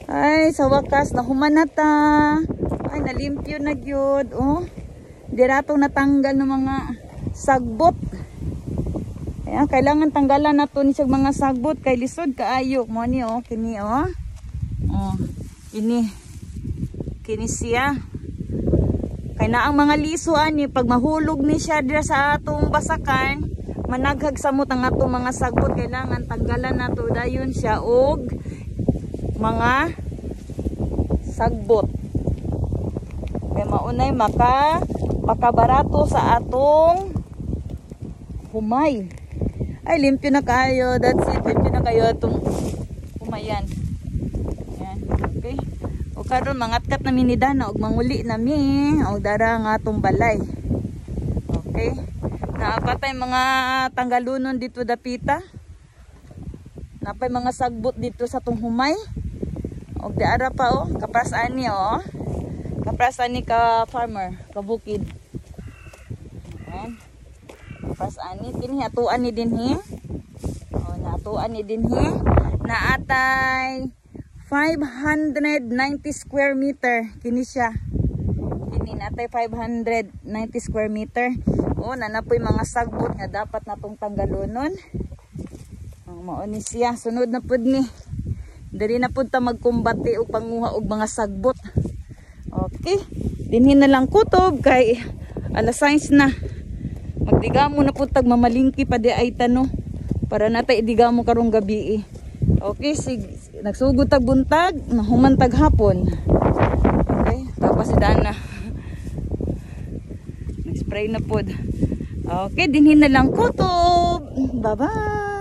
Ay, sa wakas nahuman na ta. Ay, nalimpyo na gyud, oh. Dira atong natanggal ng mga sagbot. Ayan, kailangan tanggalan nato ni siya mga sagbot kay lisod kaayo. Mo ni, oh, kini, oh. Oh, ini. Kini siya. Kay na ang mga liso ani, pag mahulog ni siya dira sa atong basakan, managhag samot ang atong mga sagbot. Kailangan tanggalan nato dayon siya og mga sagbot. Kay maunay maka pakabarato sa atong humay. Ay, limpyo na kayo. That's it. Limpyo na kayo atong humayan. Yan. Okay. O karon, mangatkat na mi ni Dana og manguli na mi og dara nga atong balay. Okay. Naapatay mga tanggalunon dito dapita. Napay mga sagbot dito sa tong humay. Og diara pa, oh, kapras ani, oh. Kapras ani ka farmer, ka bukid. Ayan. Kapras ani kini, atuan ni dinhi. Oh, naatuan ni dinhi. Naatay 590 square meter kini siya. Kini natay 590 square meter. Oh, nanapoy mga sagbot nga dapat natong tanggalunon. Ang mao ni siya, sunod na pud ni. Diri na pud ta magkumbate og panguha og mga sagbot. Okay. Dinhi na lang, kutob, kay alas 6 na. Magdigamo na pud tag mamalingki pa di ay tano para natay idigamo karong gabi eh. Okay, sig nagsugod tag buntag, nahuman tag hapon. Okay, tapos si Dana. Nag-spray na pod. Okay, dinhi na lang, kutob. Bye-bye.